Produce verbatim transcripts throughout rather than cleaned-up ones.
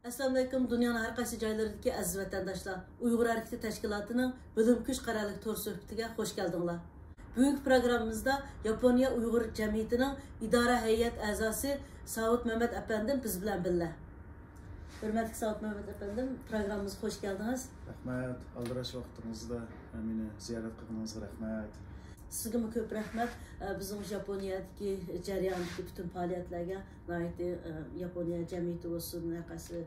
ئەسسالامۇئەلەيكۇم، دۇنيانىڭ ھەر قايسى جايلىرىدىكى ئەزىز ۋەتەنداشلار. ئۇيغۇر ھەرىكىتى تەشكىلاتىنىڭ بۆلۈم كۈچ قەرەللىك تور سۆھبىتىگە خوش كەلدىڭلار. بۈگۈنكى پروگراممىمىزدا ياپونىيە ئۇيغۇر جەمئىيىتىنىڭ ئىدارە ھەيئەت ئەزاسى ساۋۇت مەمەت ئەپەندىم بىز بىلەن بىللە. ھۆرمەتلىك ساۋۇت مەمەت ئەپەندىم، پروگراممىمىزغا خوش كەلدىڭىز. رەھمەت، ئالدىراش ۋاقتىڭىزدا مېنى زىيارەت قىلغىنىڭىزغا رەھمەت. سىزگىمۇ كۆپ رەھمەت. ئە، بىزنىڭ ياپونىيەدىكى جەرياندىكى پۈتۈن پائالىيەتلەرگە ناھايىتى، ئە، ياپونىيە جەمئىيىتى بولسۇن، ھەر قايسى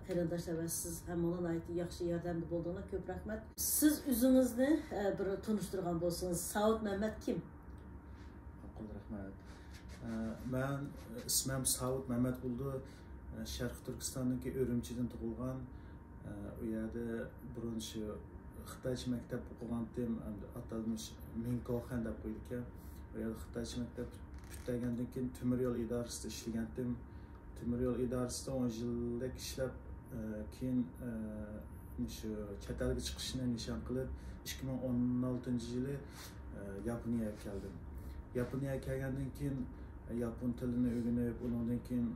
قېرىنداشلار ۋە سىز ھەممىڭلار ناھايىتى ياخشى ياردەمدە بولدۇڭلار، كۆپ رەھمەت. سىز ئۆزىڭىزنى، ئە، بىر تونۇشتۇرغان بولسىڭىز، ساۋۇت مەمەت كىم؟ ماقۇل، رەھمەت. ئە، مەن، ئىسمىم ساۋۇت مەمەت بولىدۇ. ئە، شەرقىي تۈركىستاندىكى ئۈرۈمچىدىن تۇغۇلغان. ئە، ئۇ يەردە بۇرۇن شۇ خىتايچە مەكتەپ ئوقۇغانتىم، ئەمدى ئاتالمىش مىڭكوخەن دەپ قويىدىكەن. ئۇ يەردە خىتايچە مەكتەپ پۈتتۈرگەندىن كېيىن تۆمۈر يول ئىدارىسىدا ئىشلىگەنتىم. تۆمۈر يول ئىدارىسىدا ئون يىلدەك ئىشلەپ، ئە، كېيىن، ئە، مۇشۇ چەت ئەلگە چىقىشنى نىشان قىلىپ، ئىككى مىڭ ئون ئالتىنچى يىلى، ئە، ياپونىيەگە كەلدىم. ياپونىيەگە كەلگەندىن كېيىن، ئە، ياپون تىلىنى ئۆگىنىپ، ئۇنىڭدىن كېيىن،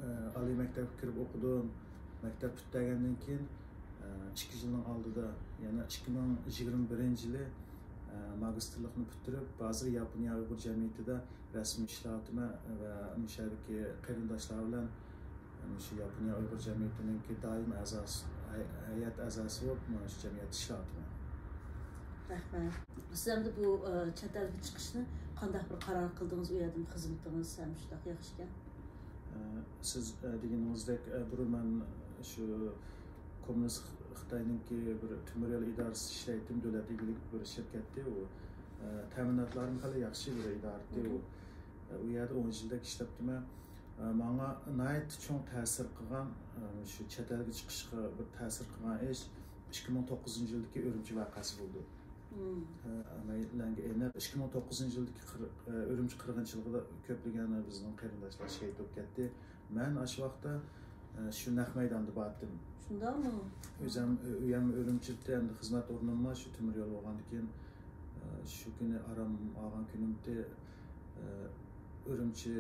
ئە، ئالىي مەكتەپكە كىرىپ ئوقۇدۇم. مەكتەپ پۈتتۈرگەندىن كېيىن، ئە، ئىككى يىلنىڭ ئالدىدا، يەنى ئىككى مىڭ يىگىرمە بىرىنچى يىلى، ئە، ماگىستىرلىقنى پۈتتۈرۈپ، ھازىر ياپونىيە ئۇيغۇر جەمئىيىتىدە رەسمىي ئىشلەۋاتىمەن ۋە مۇشۇ يەردىكى قېرىنداشلار بىلەن مۇشۇ ياپونىيە ئۇيغۇر جەمئىيىتىنىڭكى دائىم ئەزاسى، ھەي-، ھەيئەت ئەزاسى بولۇپ، مۇشۇ جەمئىيەتتە ئىشلەۋاتىمەن. رەھمەت. سىز ئەمدى بۇ، ئە، چەت ئەلگە چىقىشنى قانداق بىر قارار قىلدىڭىز؟ ئۇ يەردىمۇ خىزمىتىڭىز ھەم شۇنداق ياخشىكەن. ئە، سىز، ئە، دېگىنىڭىزدەك، ئە، بۇرۇن مەن شۇ كوممۇنىست خىتاينىڭكى بىر تۆمۈر يول ئىدارىسىدا ئىشلەيتتىم، دۆلەت ئىگىلىك بىر شىركەتتى ئۇ. ئە، تەمىناتلارمۇ خېلى ياخشى بىر ئىدارىتى ئۇ. ئە، ئۇ يەردە ئون يىلدەك ئىشلەپتىمەن. ئە، ماڭا ناھايىتى چوڭ تەسىر قىلغان، ئە، شۇ چەت ئەلگە چىقىشقا بىر تەسىر قىلغان ئىش ئىككى مىڭ توققۇزىنچى يىلدىكى ئۈرۈمچى ۋەقەسى بولدى. مم. ئە، ئەمەلىيلەرگە ئېنىق ئىككى مىڭ توققۇزىنچى يىلدىكى قىر-، ئە، ئۈرۈمچى قىرغىنچىلىقىدا كۆپلىگەن بىزنىڭ قېرىنداشلار شېھىت بولۇپ كەتتى. مەن ئاشۇ ۋاقىتتا، ئە، شۇ نەق مەيداندا بارتىم. شۇنداقمۇ؟ ئۆزەم، ئۆ-، ئۆيەم ئۈرۈمچىدە، ئەمدى خىزمەت ئورنۇممۇ شۇ تۆمۈر يول بولغاندىكىن، ئە، شۇ كۈنى ئارام ئالغان كۈنۈمتى، ئە، ئۈرۈمچى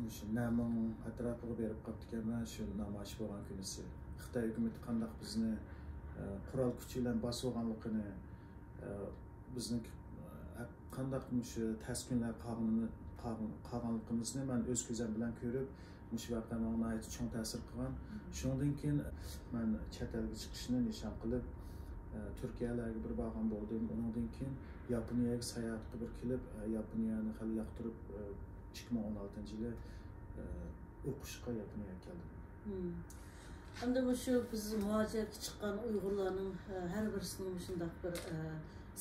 مۇشۇ نەمىڭ ئەتراپىغا بېرىپ قاپتىكەنمەن، شۇ نامايىش بولغان كۈنىسى. خىتاي ھۆكۈمىتى قانداق بىزنى، ئە، قورال كۈچى بىلەن باسىۋالغانلىقىنى، ئە، بىزنىڭ، ئە، قانداق مۇشۇ تەس كۈنلەر قالغىنىنى، قالغان-، قالغانلىقىمىزنى مەن ئۆز كۆزۈم بىلەن كۆرۈپ، مۇشۇ ۋەقە ماڭا ناھايىتى چوڭ تەسىر قىلغان. شۇنىڭدىن كېيىن مەن چەت ئەلگە چىقىشنى نىشان قىلىپ، ئە، تۈركىيەلەرگە بىر بارغان بولدۇم. ئۇنىڭدىن كېيىن ياپونىيەگە ساياھەتكە بىر كېلىپ، ئە، ياپونىيەنى خېلى ياقتۇرۇپ، ئە، ئىككى مىڭ ئون ئالتىنچى يىلى، ئە، ئوقۇشقا ياپونىيەگە كەلدىم. مم. ئەمدى مۇشۇ بىز مۇھاجىرەتكە چىققان ئۇيغۇرلارنىڭ، ئە، ھەر بىرسىنىڭ مۇشۇنداق بىر، ئە،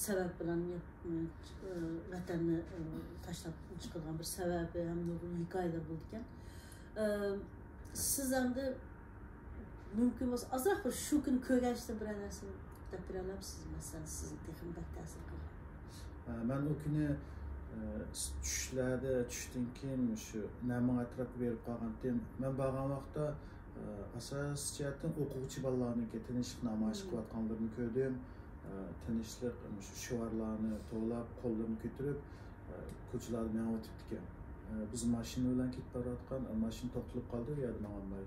سەۋەب بىلەن ياپ-، ئە، ۋەتەننى، ئە، تاشلاپ چىقىدىغان بىر سەۋەبى ھەم نۇرغۇن ھېكايىلەر بولىدىكەن. ئە، سىز ئەمدى مۇمكىن بولسا ئازراق بىر شۇ كۈنى كۆرگەن ئىشتىن بىرەر نەرسە دەپ بېرەلەمسىز؟ مەسىلەن، سىزنى تېخىمۇ بەك تەسىر قىلغان. ئە، مەن ئۇ كۈنى، ئە، چۈشلەردە، چۈشتىن كېيىن مۇشۇ نەمىڭ ئەتراپىغا بېرىپ قالغانتىم. مەن بارغان ۋاقىتتا، ئە، ئاساسىي جەھەتتىن ئوقۇغۇچى بالىلارنىڭكى تىنچلىق نامايىش قىلىۋاتقانلىرىنى كۆردۈم. ئە، تىنچلىق، مۇشۇ شوئارلارنى توۋلاپ، قوللىرىنى كۆتۈرۈپ، ئە، كوچىلاردا مېڭىۋېتىپتىكەن. ئە، بىز ماشىنا بىلەن كېتىپ بارىۋاتقان، ئە، ماشىنا توختىلىپ قالدى، ئۇ يەردە ماڭالماي.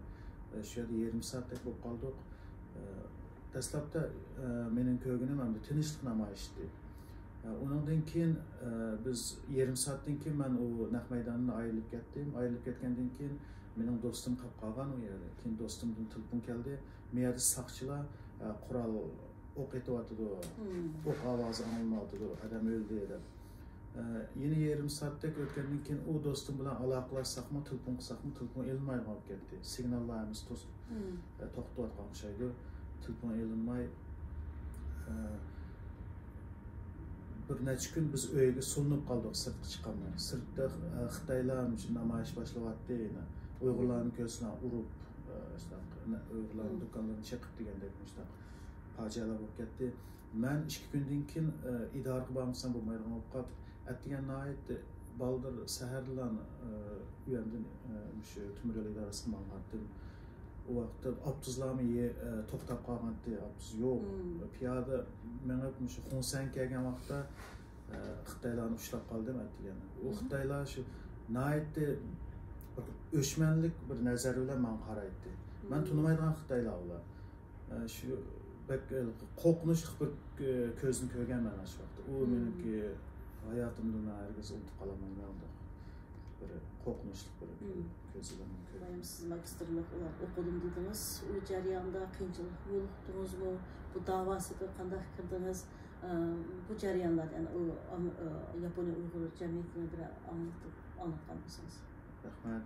ئە، شۇ يەردە يېرىم سائەتتەك بولۇپ قالدۇق. ئە، دەسلەپتە، ئە، مېنىڭ كۆرگىنىم ئەمدى تىنچلىق نامايىشى ئىدى. ئە، ئۇنىڭدىن كېيىن، ئە، بىز يېرىم سائەتتىن كېيىن مەن ئۇ نەق مەيداندىن ئايرىلىپ كەتتىم. ئايرىلىپ كەتكەندىن كېيىن مېنىڭ دوستۇم قاپقالغان ئۇ يەردە. كېيىن دوستۇمدىن تېلېفون كەلدى. «مۇ يەردە ساقچىلار، ئە، قورال ئوق ئېتىۋاتىدۇ، ئوق ئاۋازى ئاڭلىنىۋاتىدۇ، ئادەم ئۆلدى» دەپ. ئە، يەنە يېرىم سائەتتەك ئۆتكەندىن كېيىن ئۇ دوستۇم بىلەن ئالاقىلەشسەكمۇ، تېلېفون قىلساقمۇ، تېلېفون ئېلىنمايدىغان بولۇپ كەتتى. سىگناللار ھەممىسى توس-، ئە، توختىۋاتقان ئوخشايدۇ. تېلېفون ئېلىنماي، ئە، بىر نەچچە كۈن بىز ئۆيگە سولىنىپ قالدۇق، سىرتقا چىقالماي. سىرتتا، ئە، خىتايلار مۇشۇ نامايىش باشلىۋاتتى، يەنە ئۇيغۇرلارنى كۆرسىلا ئۇرۇپ، ئە، شۇنداق، ئۇيغۇرلارنىڭ دۇكانلىرىنى چېقىپ دېگەندەك مۇشۇنداق پاجىئەلەر بولۇپ كەتتى. مەن ئىككى كۈندىن كېيىن، ئە، ئىدارىگە بارمىسام بولمايدىغان بولۇپ قاپتۇ. ئەتىگەن ناھايىتى بالدۇر سەھەردىلا، ئە، ئۆيۈمدىن، ئە، مۇشۇ تۆمۈر يول ئىدارىسىگە ماڭغانتىم. ئۇ ۋاقىتتا ئاپتوبۇسلارمۇ يې-، ئە، توختاپ قالغانتى، ئاپتوبۇس يوق. مم. پىيادە مېڭىپ، مۇشۇ خۇڭسەنگە كەلگەن ۋاقىتتا، ئە، خىتايلارنى ئۇچراپ قالدىم ئەتىگەن. ئۇ مم. خىتايلار شۇ ناھايىتى بىر ئۆچمەنلىك بىر نەزەر بىلەن ماڭا قارايتتى. مەن مم. تونۇمايدىغان خىتايلار ئۇلار. ئە، شۇ بەك، ئە، قورقۇنچلۇق بىر، ئە، كۆزنى كۆرگەنمەن ئاشۇ ۋاقىتتا. ئۇ مم. مېنىڭكى ھاياتىمدا مەن ھەرگىز ئۇنتۇپ قالالمايمەن ئۇنداق بىر قورقۇنچلۇق بىر مم. كۆز بىلەن كۆرگەن. بايام سىز ماگىستىرلىق ئوقۇدۇم دېدىڭىز. ئۇ جەرياندا قىيىنچىلىققا يولۇقتىڭىزمۇ؟ بۇ داۋاسىغا قانداق كىردىڭىز؟ ئە، بۇ جەريانلار، يەنى ئۇ ئام-، ئە، ياپونىيە ئۇيغۇر جەمئىيىتىنى بىر ئاڭلىتىپ، ئاڭلاتقان بولسىڭىز. رەھمەت.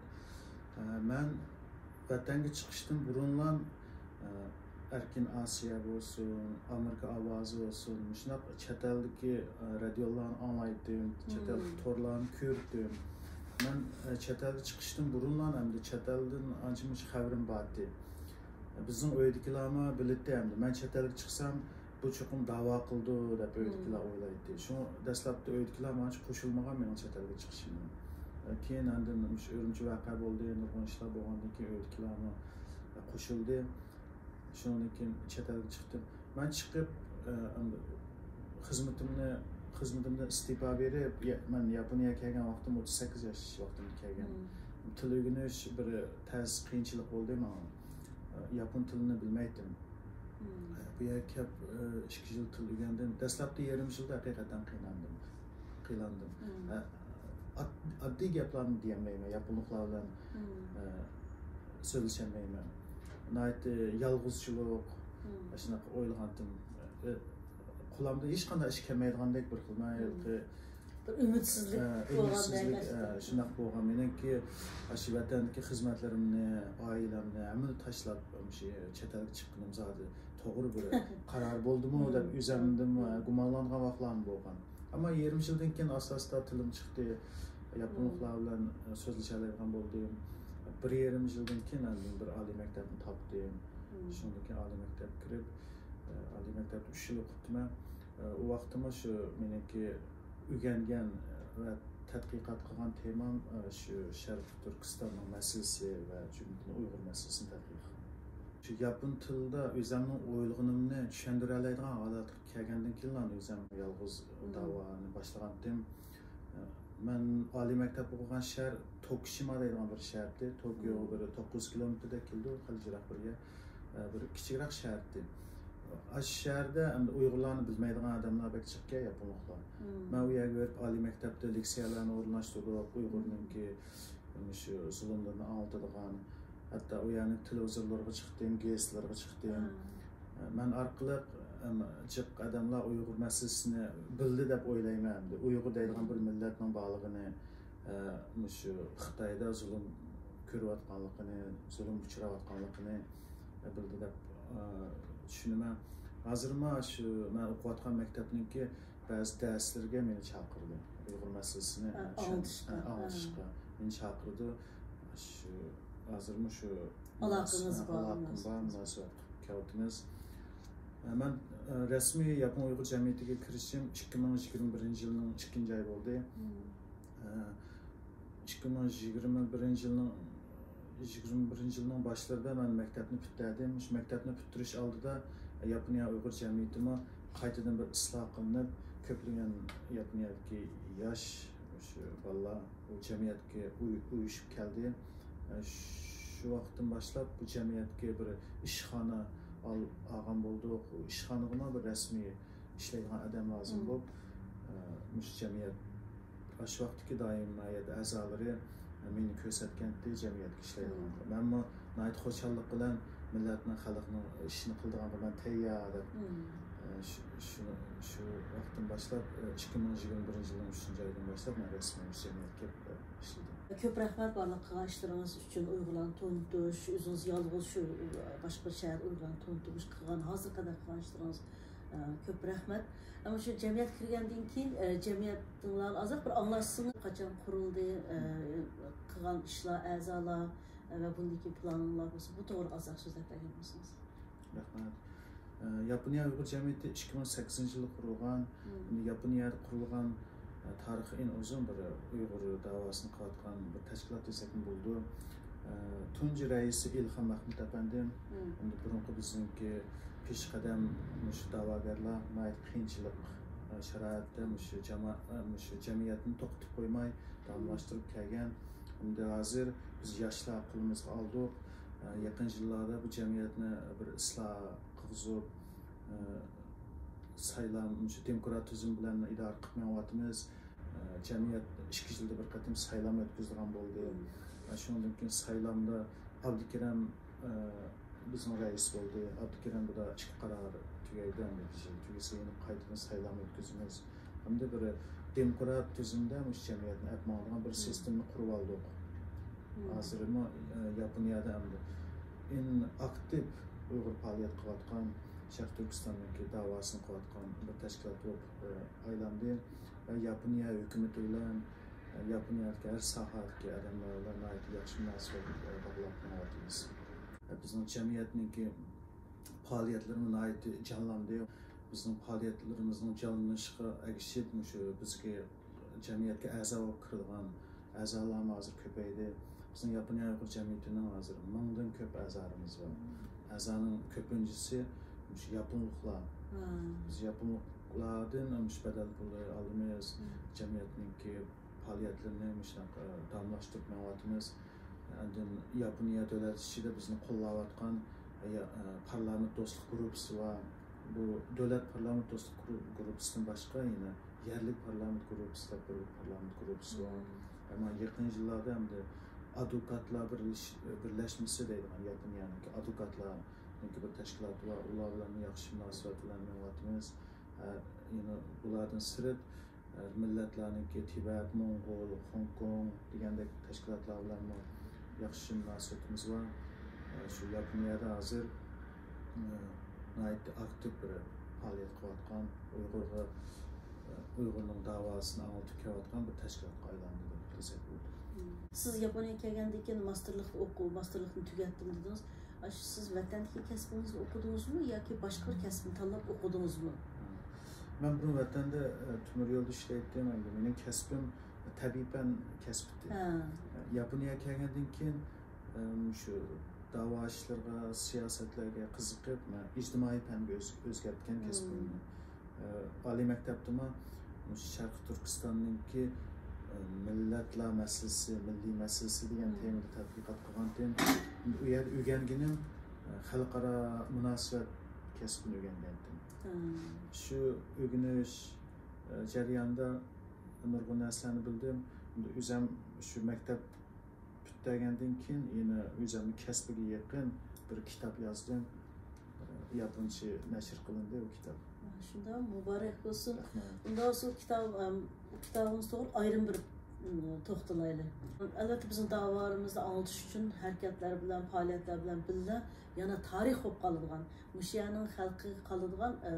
ئە، مەن ۋەتەنگە چىقىشتىن بۇرۇنلا، ئە، ئەركىن ئاسىيا بولسۇن، ئامېرىكا ئاۋازى بولسۇن، مۇشۇنداق چەت ئەلدىكى، ئە، رادىيولارنى ئاڭلايتتىم، چەت ئەلدىكى مم. تورلارنى كۆرەتتىم. مەن، ئە، چەت ئەلگە چىقىشتىن بۇرۇنلا ئەمدى چەت ئەلدىن ئانچە-مۇنچە خەۋىرىم بارتى. بىزنىڭ ئۆيدىكىلەرمۇ بىلەتتى ئەمدى. مەن چەت ئەلگە چىقسام، بۇ چوقۇم داۋا قىلىدۇ دەپ ئۆيدىكىلەر مم. ئويلايتتى. شۇڭا دەسلەپتە ئۆيدىكىلەر ماڭا قوشۇلمىغان مېنىڭ چەت ئەلگە چىقىشىمنى. كېيىن ئاندىن مۇشۇ ئۈرۈمچى ۋەقە بولدى، نۇرغۇن ئىشلار بولغاندىن كېيىن ئۆيدىكىلەرمۇ قوشۇلدى. شۇنىڭدىن كېيىن چەت ئەلگە چىقتىم. مەن چىقىپ، ئە، خىزمىتىمنى، خىزمىتىمدىن ئىستېپا بېرىپ، يا-، مەن ياپونىيەگە كەلگەن ۋاقتىم ئوتتۇز سەككىز ياش ۋاقتىمدا كەلگەن. مم. تىل ئۆگىنىش بىر تەس قىيىنچىلىق بولدى ماڭا. ياپون تىلىنى بىلمەيتتىم. مم. بۇ يەرگە كەپ، ئىككى يىل تىل ئۆگەندىم. دەسلەپتە يېرىم يىلدا ھەقىقەتەن قىينالدىم. قىينالدىم. مم. ئات-، ئاددىي گەپلەرنى دېيەلمەيمەن. ياپونلۇقلار بىلەن، مم. سۆزلىشەلمەيمەن. ناھايىتى يالغۇزچىلىق، مم. شۇنداق ئويلىغانتىم. قولۇمدا ھېچقانداق ئىش كەلمەيدىغاندەك بىر خىل، مم. ھېلىقى بىر ئۈمىدسىزلىك ئە، بولغاندەك ئۈمىدسىزلىك، ئە، ھەقىقەتەن. شۇنداق بولغان. مېنىڭكى ئاشۇ ۋەتەندىكى خىزمەتلىرىمنى، ئائىلەمنى ھەممىنى تاشلاپ، مۇشۇ چەت ئەلگە چىققىنىم زادى توغرا بىر قارار بولدىمۇ دەپ مم. ئۆزۈمدىن، ئە، مم. گۇمانلانغان ۋاقىتلارمۇ بولغان. ئەمما يېرىم يىلدىن كېيىن ئاستا-ئاستا تىلىم چىقتى. ياپونلۇقلار مم. بىلەن، ئە، سۆزلىشەلەيدىغان بولدۇم. بىر يېرىم يىلدىن كېيىن ئاندىن بىر ئالىي مەكتەپنى تاپتىم. مم. شۇندىن كېيىن ئالىي مەكتەپكە كىرىپ، ئە، ئالىي مەكتەپتە ئۈچ يىل ئوقۇپتىمەن. ئە، ئۇ ۋاقىتتىمۇ شۇ مېنىڭكى ئۆگەنگەن ۋە تەتقىقات قىلغان تېمام، ئە، شۇ شەرقىي تۈركىستاننىڭ مەسىلىسى ۋە جۈملىدىن ئۇيغۇر مەسىلىسىنى تەتقىق قىلغان. شۇ ياپون تىلىدا ئۆزۈمنىڭ ئويلىغىنىمنى چۈشەندۈرەلەيدىغان ھالەتكە كەلگەندىن كېيىنلا ئۆزۈم يالغۇز مم. داۋانى باشلىغانتىم. ئە، مەن ئالىي مەكتەپ ئوقۇغان شەھەر توكۇشىما دەيدىغان بىر شەھەر ئىدى. توكيوغا مم. بىر توققۇز كىلومېتىردەك كېلىدۇ، خېلى يىراق بىر يەر. ئە، بىر كىچىكرەك شەھەر ئىدى. ئاشۇ شەھەردە ئەمدى ئۇيغۇرلارنى بىلمەيدىغان ئادەملەر بەك جىقكەن، ياپونلۇقلار. مم. مەن ئۇ يەرگە بېرىپ، ئالىي مەكتەپتە لېكسىيەلەرنى ئورۇنلاشتۇردۇق، ئۇيغۇرنىڭكى مۇشۇ زۇلۇملىرىنى ئاڭلىتىدىغان، ھەتتا ئۇ يەرنىڭ تېلېۋىزورلىرىغا چىقتىم، گېزىتلىرىغا چىقتىم. مم. مەن ئارقىلىق، ئەم، جىق ئادەملەر ئۇيغۇر مەسىلىسىنى بىلدى دەپ ئويلايمەن ئەمدى. ئۇيغۇر دەيدىغان بىر مىللەتنىڭ بارلىقىنى، ئە، مۇشۇ خىتايدا زۇلۇم كۆرۈۋاتقانلىقىنى، زۇلۇم ئۇچراۋاتقانلىقىنى، ئە، بىلدى دەپ، ئە، چۈشىنىمەن. ھازىرمۇ شۇ مەن ئوقۇۋاتقان مەكتەپنىڭكى بەزى دەرسلىرىگە مېنى چاقىرىدۇ. ئۇيغۇر مەسىلىسىنى، ئە، ئە، چۈشەن-، ئاڭلىتىشقا. ئە، ئاڭلىتىشقا مېنى چاقىرىدۇ. شۇ، ھازىرمۇ شۇ ئالاقىڭىز مۇناسىۋەت-، بار، ئالاقەم بار، مۇناسىۋەت قىلىپ كەلدىڭىز. ئە، مەن، ئە، رەسمىي ياپون ئۇيغۇر جەمئىيىتىگە كىرىشىم ئىككى مىڭ يىگىرمە بىرىنچى يىلنىڭ ئىككىنچى ئايى بولدى. مم. ئە، ئىككى مىڭ يىگىرمە بىرىنچى يىلنىڭ، يىگىرمە بىرىنچى يىلنىڭ باشلىرىدا مەن مەكتەپنى پۈتتۈردۈم. شۇ مەكتەپنى پۈتتۈرۈش ئالدىدا ياپونىيە ئۇيغۇر جەمئىيىتىمۇ قايتىدىن بىر ئىسلاھ قىلىنىپ، كۆپلىگەن ياپونىيەدىكى ياش، شۇ بالىلار بۇ جەمئىيەتكە ئۇي-، ئۇيۇشۇپ كەلدى. شۇ ۋاقىتتىن باشلاپ بۇ جەمئىيەتكە بىر ئىشخانا ئال-، ئالغان بولدۇق. ئۇ ئىشخانىغىمۇ بىر رەسمىي ئىشلەيدىغان ئادەم لازىم مم. بولۇپ، ئە، مۇشۇ جەمئىيەت، ئاشۇ ۋاقىتتىكى دائىمىي ھەيئەت ئەزالىرى، ئە، مېنى كۆرسەتكەنتى جەمئىيەتكە ئىشلەيدىغانغا. مم. مەنمۇ ناھايىتى خۇشاللىق بىلەن مىللەتنىڭ، خەلقنىڭ ئىشىنى قىلىدىغانغا مەن تەييار دەپ، مم. ئە، شۇ، شۇنى، شۇ ۋاقىتتىن باشلاپ، ئە، ئىككى مىڭ يىگىرمە بىرىنچى يىلنىڭ ئۈچىنچى ئايىدىن باشلاپ مەن رەسمىي مۇشۇ جەمئىيەتكە كىرىپ، ئە، ئىشلىدىم. كۆپ رەھمەت بارلىق قىلغان ئىشلىرىڭىز ئۈچۈن، ئۇيغۇرلارنى تونۇتۇش، ئۆزىڭىز يالغۇز شۇ باشقا بىر شەھەر ئۇيغۇرلارنى تونۇتۇش قىلغان، ھازىرغا قەدەر قىلغان ئىشلىرىڭىز، ئە، كۆپ رەھمەت. ئەمما شۇ جەمئىيەتكە كىرگەندىن كېيىن، ئە، جەمئىيەتنىڭ ئازراق بىر ئاڭلاشسىڭىز، قاچان قۇرۇلدى، ئە، قىلغان ئىشلار، ئەزالار، ئە، ۋە بۇندىن كېيىن پىلانىڭلار بولسا، بۇ توغرىدا ئازراق سۆزلەپ بەرگەن بولسىڭىز. رەھمەت. ئە، ياپونىيە ئۇيغۇر جەمئىيىتى ئىككى مىڭ سەككىزىنچى يىلى قۇرۇلغان. مم. ياپونىيەدە قۇرۇلغان، ئە، تارىخى ئەڭ ئۇزۇن بىر ئۇيغۇر داۋاسىنى قىلىۋاتقان بىر تەشكىلات دېسەكمۇ بولىدۇ. تۇنجى رەئىسى ئىلھام مەھمۇت ئەپەندىم. ئەمدى بۇرۇنقى بىزنىڭكى پېشقەدەم مۇشۇ دەۋاگەرلەر ناھايىتى قىيىنچىلىق شارائىتتا مۇشۇ جاما-، مۇشۇ جەمئىيەتنى توختىتىپ قويماي داۋاملاشتۇرۇپ كەلگەن. ئەمدى ھازىر بىز ياشلار قولىمىزغا ئالدۇق. يېقىن يىللاردا بۇ جەمئىيەتنى بىر ئىسلاھ قىلغۇزۇپ، سايلام، مۇشۇ دېموكرات تۈزۈم بىلەن ئىدارە قىلىپ مېڭىۋاتىمىز. جەمئىيەت ئىككى يىلدا بىر قېتىم سايلام ئۆتكۈزىدىغان بولدى. شۇنىڭدىن كېيىن سايلامدا ئابدۇكېرەم بىزنىڭ رەئىس بولدى. ئابدۇكېرەم بۇدا ئىككى قارار تۈگەيدۇ، ئەمدى بىر يىل تۈگىسە يەنە قايتىدىن سايلام ئۆتكۈزىمىز. ھەمدە بىر دېموكرات تۈزۈمدە مۇشۇ جەمئىيەتنى ئەپ ماڭىدىغان بىر سىستېمىنى قۇرۇۋالدۇق. ھازىرمۇ ياپونىيەدە ئەمدى ئىن ئاكتىپ ئۇيغۇر پائالىيەت قىلىۋاتقان، شەرقىي تۈركىستاندىكى داۋاسىنى قىلىۋاتقان بىر تەشكىلات بولۇپ ئايلاندى. ۋە ياپونىيە ھۆكۈمىتى بىلەن، ياپونىيەدىكى ھەر ساھەدىكى ئادەملەر بىلەن ناھايىتى ياخشى مۇناسىۋەت باغلاپ مېڭىۋاتىمىز. بىزنىڭ جەمئىيەتنىڭكى پائالىيەتلىرىمۇ ناھايىتى جانلاندى. بىزنىڭ پائالىيەتلىرىمىزنىڭ جانلىنىشىغا ئەگىشىپ، مۇشۇ بىزگە جەمئىيەتكە ئەزا بولۇپ كىرىدىغان ئەزالارمۇ ھازىر كۆپەيدى. بىزنىڭ ياپونىيە ئۇيغۇر جەمئىيىتىنىڭ ھازىر مىڭدىن كۆپ ئەزالىرىمىز بار. ئەزانىڭ كۆپىنچىسى مۇشۇ ياپونلۇقلار. بىز ياپونلۇقلاردىن مۇشۇ بەدەل پۇلى ئالىمىز. جەمئىيەتنىڭكى پائالىيەتلىرىنى مۇشۇنداق داۋاملاشتۇرۇپ مېڭىۋاتىمىز. ئاندىن ياپونىيە دۆلەت ئىچىدە بىزنى قوللاۋاتقان، يا، ئە، پارلامېنت دوستلۇق گۇرۇپپىسى بار. بۇ دۆلەت پارلامېنت دوستلۇق گۇرۇ-، گۇرۇپپىسىدىن باشقا يەنە يەرلىك پارلامېنت گۇرۇپپىسى دەپ بىر پارلامېنت گۇرۇپپىسى بار. ئەمما يېقىن يىللاردا ئەمدى ئادۋوكاتلار بىرلىش-، بىرلەشمىسى دەيدىغان ياپونىيەنىڭكى ئادۋوكاتلارنىڭكى بىر تەشكىلاتى بار. ئۇلار بىلەن ياخشى مۇناسىۋەت بىلەن مېڭىۋاتىمىز. ئە، يەنە بۇلاردىن سىرت، ئە، مىللەتلەرنىڭكى تىبەت، موڭغۇل، خوڭكوڭ دېگەندەك تەشكىلاتلار بىلەنمۇ ياخشى مۇناسىۋىتىمىز بار. ئە، شۇ ياپونىيەدە ھازىر، ئە، ناھايىتى ئاكتىپ بىر پائالىيەت قىلىۋاتقان، ئۇيغۇرغا، ئە، ئۇيغۇرنىڭ داۋاسىنى ئاڭلىتىپ كېلىۋاتقان بىر تەشكىلاتقا ئايلاندى دېسەك بولىدۇ. سىز ياپونىيەگە كەلگەندىن كېيىن ماستېرلىقنى ئوقۇ-، ماستېرلىقنى تۈگەتتىم دېدىڭىز. ئاشۇ سىز ۋەتەندىكى كەسپىڭىزنى ئوقۇدىڭىزمۇ ياكى باشقا بىر كەسىپنى تاللاپ ئوقۇدىڭىزمۇ؟ مەن بۇرۇن ۋەتەندە، ئە، تۆمۈر يولدا ئىشلەيتتىم. ئەمدى مېنىڭ كەسپىم تەبىئىي پەن كەسپىتى. ھە. ياپونىيەگە كەلگەندىن كېيىن، ئە، مۇشۇ داۋا ئىشلىرىغا، سىياسەتلەرگە قىزىقىپ، مەن ئىجتىمائىي پەنگە ئۆز-، ئۆزگەرتكەن كەسپىمنى. ئە، ئالىي مەكتەپتىمۇ مۇشۇ شەرقىي تۈركىستاننىڭكى، ئە، مىللەتلەر مەسىلىسى، مىللىي مەسىلىسى دېگەن تېمىدا تەتقىقات قىلغانتىم. ئۇ يەردە ئۆگەنگىنىم، ئە، خەلقئارا مۇناسىۋەت كەسپىنى ئۆگەنگەنتىم. شۇ ئۆگىنىش، ئە، جەريانىدا نۇرغۇن نەرسىلەرنى بىلدىم. ئۆزۈم شۇ مەكتەپ پۈتتۈرگەندىن كېيىن يەنە ئۆزۈمنىڭ كەسپىگە يېقىن بىر كىتاب يازدىم. ياپونچە نەشر قىلىندى ئۇ كىتاب. شۇنداق، مۇبارەك بولسۇن. رەھمەت. ئۇنداق بولسا ئۇ كىتاب، ئەم، ئۇ كىتابىڭىز توغرا ئايرىم بىر، ئىم، توختىلايلى. ئەلۋەتتە، بىزنىڭ داۋالىرىمىزنى ئاڭلىتىش ئۈچۈن ھەرىكەتلەر بىلەن، پائالىيەتلەر بىلەن بىللە يەنە تارىخ بولۇپ قالىدىغان، مۇشۇ يەرنىڭ خەلقىگە قالىدىغان، ئە،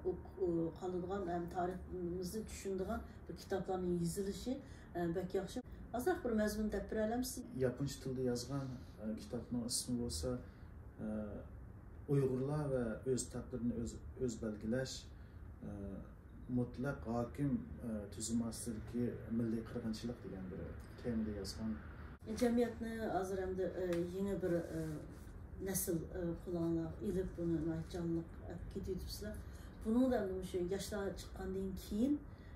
ئۇ، ئۇ، قالىدىغان ھەم تارىخىمىزنى چۈشىنىدىغان بىر كىتابلارنىڭ يېزىلىشى، ئە، بەك ياخشى. ئازراق بىر مەزمۇن دەپ بېرەلەمسىز؟ ياپونچە تىلدا يازغان، ئە، كىتابنىڭ ئىسمى بولسا، ئە، ئۇيغۇرلار ۋە ئۆز تەقدىرىنى ئۆز، ئۆز بەلگىلەش، ئە، مۇتلەق ھاكىم، ئە، تۈزۈم ئاستىدىكى مىللىي قىرغىنچىلىق دېگەن بىر تېمىدا يازغان. جەمئىيەتنى ھازىر ئەمدى، ئە، يېڭى بىر، ئە، نەسىل، ئە، قولىغا ئېلىپ، بۇنى ناھايىتى جانلىق ئەپ كېتىۋېتىپسىلەر. بۇنىڭدا ئەمدى مۇشۇ ياشلار چىققاندىن كېيىن،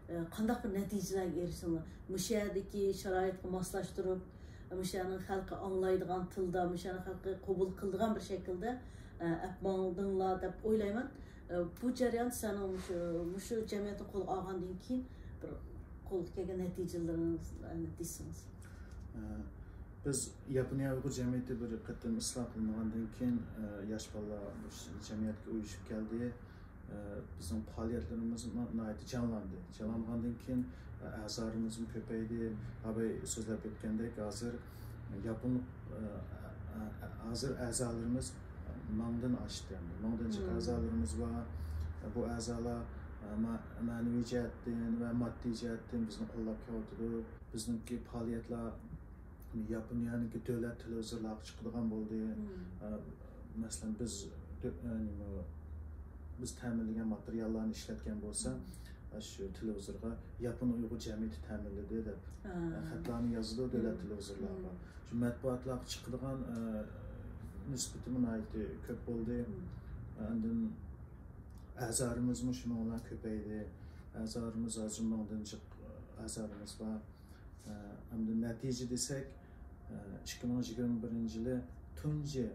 ئە، قانداق بىر نەتىجىلەرگە ئېرىشتىڭلار؟ مۇشۇ يەردىكى شارائىتقا ماسلاشتۇرۇپ، مۇشۇ يەرنىڭ خەلقى ئاڭلايدىغان تىلدا، مۇشۇ يەرنىڭ خەلقى قوبۇل قىلىدىغان بىر شەكىلدە، ئە، ئەپ ماڭدىڭلار دەپ ئويلايمەن. ئە، بۇ جەريان سىلەرنىڭ مۇشۇ، مۇشۇ جەمئىيەتنى قولغا ئالغاندىن كېيىن بىر قولغا كەلگەن نەتىجىلىرىڭىزنى دېسىڭىز. ئە، بىز ياپونىيە ئۇيغۇر جەمئىيىتى بىر قېتىم ئىسلاھ قىلىنغاندىن كېيىن، ئە، ياش بالىلار بۇ جەمئىيەتكە ئۇيۇشۇپ كەلدى. ئە، بىزنىڭ پائالىيەتلىرىمىز نا-، ناھايىتى جانلاندى. جانلانغاندىن كېيىن، ئە، ئەزالىرىمىزمۇ كۆپەيدى. ئاباي سۆزلەپ ئۆتكەندەك، ھازىر ياپونلۇق، ئە، ئە، ئە، ھازىر ئەزالىرىمىز مىڭدىن ئاشتى. مىڭدىن جىق ئەزالىرىمىز بار. بۇ ئەزالار، ئە، مە-، مەنىۋى جەھەتتىن ۋە ماددىي جەھەتتىن بىزنى قوللاپ كېلىۋاتىدۇ. بىزنىڭكى پائالىيەتلەر ياپونىيەنىڭكى دۆلەت تېلېۋىزورلارغا چىقىدىغان بولدى. ئە، مەسىلەن، بىز دۆ-، ئە، نېمە، بىز تەمىنلىگەن ماتېرىياللارنى ئىشلەتكەن بولسا، شۇ تېلېۋىزورغا ياپون ئۇيغۇر جەمئىيىتى تەمىنلىدى دەپ، ھە، خەتلەرنى يازىدۇ دۆلەت تېلېۋىزورلارغا. شۇ مەتبۇئاتلارغا چىقىدىغان، ئە، نىسبىتىمۇ ناھايىتى كۆپ بولدى. ئاندىن ئەزالىرىمىزمۇ شۇنىڭ بىلەن كۆپەيدى. ئەزالىرىمىز ھازىر مىڭدىن جىق ئەزالىرىمىز بار. ئە، ئەمدى نەتىجە دېسەك، ئىككى مىڭ يىگىرمە بىرىنچى يىلى تۇنجى،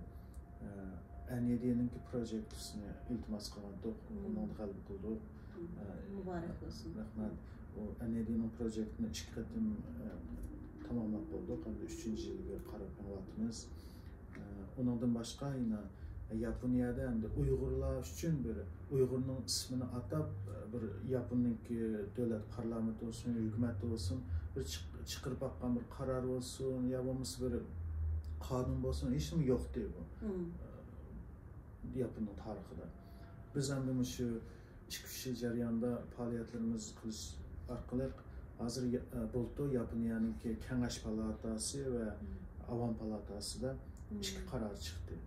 ئە، ئەن ئېي دىنىڭكى پروجېكتىسىنى ئىلتىماس قىلغانتۇق، ئۇنىڭدا غەلىبە قىلدۇق. ئە، مۇبارەك بولسۇن. رەھمەت. ئۇ ئەن ئېي دىنىڭ پروجېكتىنى ئىككى قېتىم، ئە، تاماملاپ بولدۇق. ئەمدى ئۈچىنچى يىلىغا قاراپ مېڭىۋاتىمىز. ئە، ئۇنىڭدىن باشقا يەنە ياپونىيەدە ئەمدى ئۇيغۇرلار ئۈچۈن بىر ئۇيغۇرنىڭ ئىسمىنى ئاتاپ، بىر ياپوننىڭكى دۆلەت پارلامېنتى بولسۇن، ھۆكۈمەتتە بولسۇن، بىر چىق-، چىقىرىپ باققان بىر قارار بولسۇن، يا بولمىسا بىر قانۇن بولسۇن، ھېچنېمە يوقتى بۇ. ياپوننىڭ تارىخىدا. بىز ئەمدى مۇشۇ ئىككى، ئۈچ يىل جەريانىدا پائالىيەتلىرىمىز قىلىش ئارقىلىق ھازىر يا-، بۇلتۇر ياپونىيەنىڭكى كېڭەش پالاتاسى ۋە ئاۋام پالاتاسىدا ئىككى قارار چىقتى.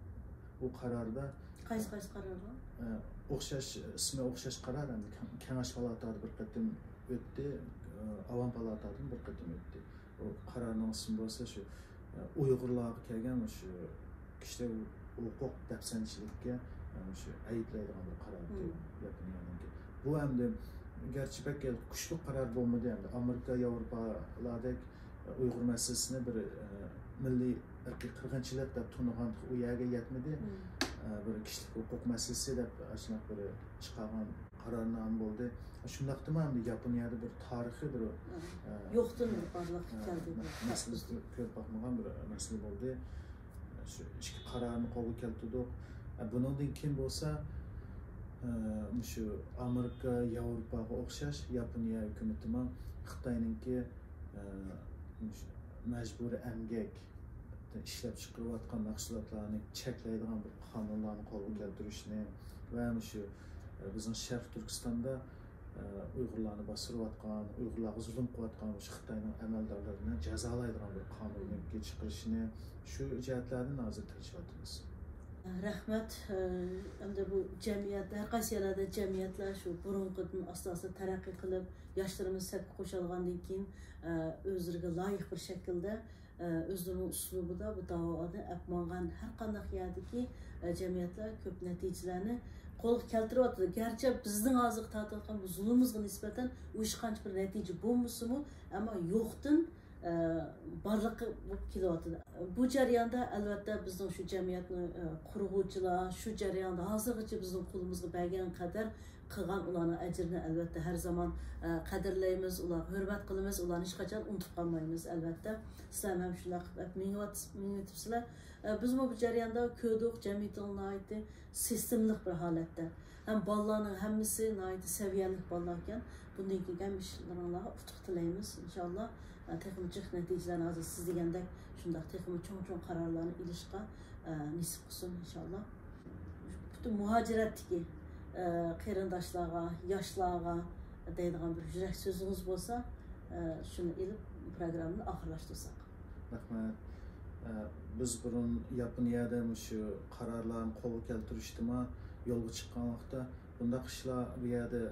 بۇ قاراردا قايسى، قايسى قارارلار؟ ئوخشاش، ئىسمى ئوخشاش قارار، ئەمدى كېڭ-، كېڭەش پالاتادا بىر قېتىم ئۆتتى، ئاۋام پالاتادىمۇ بىر قېتىم ئۆتتى. ئۇ قارارنىڭ ئىسمى بولسا شۇ، ئە، ئۇيغۇرلارغا كەلگەن مۇشۇ كىشىلىك ھوقۇق دەپسەندىچىلىككە، ئە، مۇشۇ ئەيىبلەيدىغان بىر قارار ئىدى ياپونىيەنىڭكى. بۇ ئەمدى گەرچە بەك كۈچلۈك قارار بولمىدى، ئەمدى ئامېرىكا، ياۋروپالاردەك ئۇيغۇر مەسىلىسىنى بىر، ئە، مىللىي ئىرقىي قىرغىنچىلىق دەپ تونۇغان ئۇ يەرگە يەتمىدى. ئە، بىر كىشىلىك ھوقۇق مەسىلىسى دەپ ئاشۇنداق بىر چىقارغان قارارنامە بولدى. شۇنداقتىمۇ ئەمدى ياپونىيەدە بىر تارىخىي بىر، ئە، يوقتىن بارلىققا ئە، كەلدى. مە-، مەسىلىسىنى كۆرۈپ باقمىغان بىر مەسىلە بولدى. شۇ ئىككى قارارنى قولغا كەلتۈردۇق. ئە، بۇنىڭدىن كېيىن بولسا، ئە، مۇشۇ ئامېرىكا، ياۋروپاغا ئوخشاش ياپونىيە ھۆكۈمىتىمۇ خىتاينىڭكى، ئە، مۇشۇ مەجبۇرىي ئەمگەك ئىشلەپ چىقىرىۋاتقان مەھسۇلاتلارنى چەكلەيدىغان بىر قانۇنلارنى قولغا كەلتۈرۈشنى ۋە مۇشۇ، ئە، بىزنىڭ شەرقىي تۈركىستاندا، ئە، ئۇيغۇرلارنى باستۇرۇۋاتقان، ئۇيغۇرلارغا زۇلۇم قىلىۋاتقان مۇشۇ خىتاينىڭ ئەمەلدارلىرىنى جازالايدىغان بىر قانۇننى چىقىرىشنى، شۇ جەھەتلەردىن ھازىر تىرىشىۋاتىمىز. رەھمەت. ئە، ئەمدى بۇ جەمئىيەت، ھەر قايسى يەرلەردە جەمئىيەتلەر شۇ بۇرۇنقىدىن ئاستا-ئاستا تەرەققىي قىلىپ، ياشلىرىمىز سەپكە قوشۇلغاندىن كېيىن، ئە، ئۆزلىرىگە لايىق بىر شەكىلدە ئۆزلىرىنىڭ ئۇسلۇبىدا بۇ داۋانى ئەپ ماڭغان ھەر قانداق يەردىكى، ئە، جەمئىيەتلەر كۆپ نەتىجىلەرنى قولغا كەلتۈرۈۋاتىدۇ. گەرچە بىزنىڭ ھازىرقى تارتىۋاتقان بۇ زۇلۇمىمىزغا نىسبەتەن ئۇ ھېچقانچە بىر نەتىجە بولمىسىمۇ، ئەمما يوقتىن، ئە، بارلىققا بولۇپ كېلىۋاتىدۇ. بۇ جەرياندا، ئەلۋەتتە، بىزنىڭ شۇ جەمئىيەتنى، ئە، قۇرغۇچىلار، شۇ جەرياندا ھازىرغىچە بىزنىڭ قولىمىزغا بەرگەن قەدەر قىلغان ئۇلارنىڭ ئەجرىنى، ئەلۋەتتە، ھەر زامان، ئە، قەدىرلەيمىز، ئۇلارغا ھۆرمەت قىلىمىز، ئۇلارنى ھېچقاچان ئۇنتۇپ قالمايمىز، ئەلۋەتتە. سىلەرمۇ ھەم شۇنداق قىلىپ مېڭىۋات-، مېڭىۋېتىپسىلەر. ئە، بىزمۇ بۇ جەرياندا كۆردۇق، جەمئىيىتىڭلار ناھايىتى سىستېمىلىق بىر ھالەتتە. ھەم بالىلارنىڭ ھەممىسى ناھايىتى سەۋىيەلىك بالىلار ئىكەن. بۇندىن كېيىنكى ھەممە ئىشلىرىڭلارغا ئۇتۇق تىلەيمىز، ئىنشاللا. ئە، تېخىمۇ جىق نەتىجىلەرنى ھازىر سىز دېگەندەك شۇنداق تېخىمۇ چوڭ-چوڭ قارارلارنى ئېلىشقا، ئە، نېسىپ قىلسۇن، ئىنشاللا. پۈتۈن مۇھاجىرەتتىكى، ئە، قېرىنداشلارغا، ياشلارغا دەيدىغان بىر يۈرەك سۆزىڭىز بولسا، ئە، شۇنى ئېلىپ پروگراممىنى ئاخىرلاشتۇرساق. رەھمەت. ئە، بىز بۇرۇن ياپونىيەدە مۇشۇ قارارلارنى قولغا كەلتۈرۈشتىمۇ يولغا چىققان ۋاقىتتا، بۇنداق ئىشلار بۇ يەردە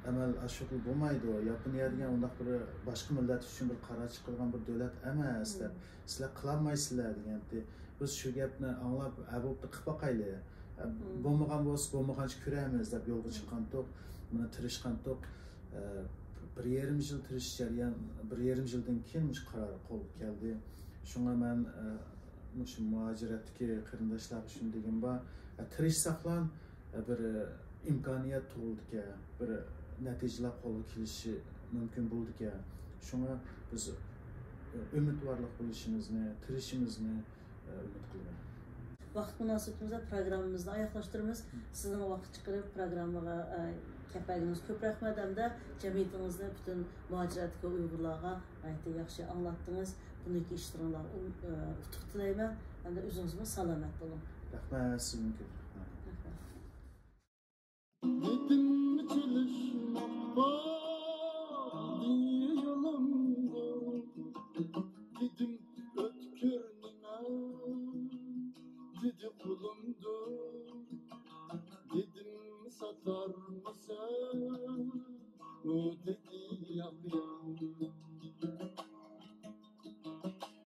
ئەمەل ئاشۇ خىل بولمايدۇ. ياپونىيە دېگەن ئۇنداق بىر باشقا مىللەت ئۈچۈن بىر قارار چىقىرىدىغان بىر دۆلەت ئەمەس دەپ، سىلەر قىلالمايسىلەر دېگەنتى. بىز شۇ گەپنى ئاڭلاپ، ھە، بوپتۇ، قىلىپ باقايلى. ھە، بولمىغان بولسا، بولمىغانچە كۆرەرمىز دەپ يولغا چىققانتۇق. مانا تىرىشقانتۇق. ئە، بىر يېرىم يىل تىرىشىش جەريان، بىر يېرىم يىلدىن كېيىن مۇشۇ قارار قولغا كەلدى. شۇڭا مەن، ئە، مۇشۇ مۇھاجىرەتتىكى قېرىنداشلارغا شۇنى دېگۈم بار. ئە، تىرىشساقلا، ئە، بىر، ئە، ئىمكانىيەت تۇغۇلىدىكەن، بىر نەتىجىلەر قولغا كېلىشى مۇمكىن بولىدىكەن. شۇڭا بىز، ئە، ئۈمىدۋارلىق بولۇشىمىزنى، تىرىشىمىزنى، ئە، ئۈمىد قىلىمەن. ۋاقىت مۇناسىۋىتىمىزدە پروگراممىمىزنى ئاياغلاشتۇرىمىز. سىزنىڭ ۋاقىت چىقىرىپ پروگراممىغا، ئە، كەپ بەرگىنىڭىزگە كۆپ رەھمەت ھەمدە جەمئىيىتىڭىزنى پۈتۈن مۇھاجىرەتتىكى ئۇيغۇرلارغا غايەت ياخشى ئاڭلاتتىڭىز. بۇنىڭكى ئىشلىرىڭلارغا ئۇ-، ئە، ئۇتۇق تىلەيمەن ھەمدە ئۆزىڭىزمۇ سالامەت بولۇڭ. رەھمەت، سىزگىمۇ كۆپ رەھمەت. رەھمەت. دېدىم چېلىشماق بار دېگەن يولۇمدۇر، دېدىم ئۆتكۈر نېمە دېدى قولۇمدۇر، دېدىم ساتارمىسەن ئۇ دېدى ياق ياق.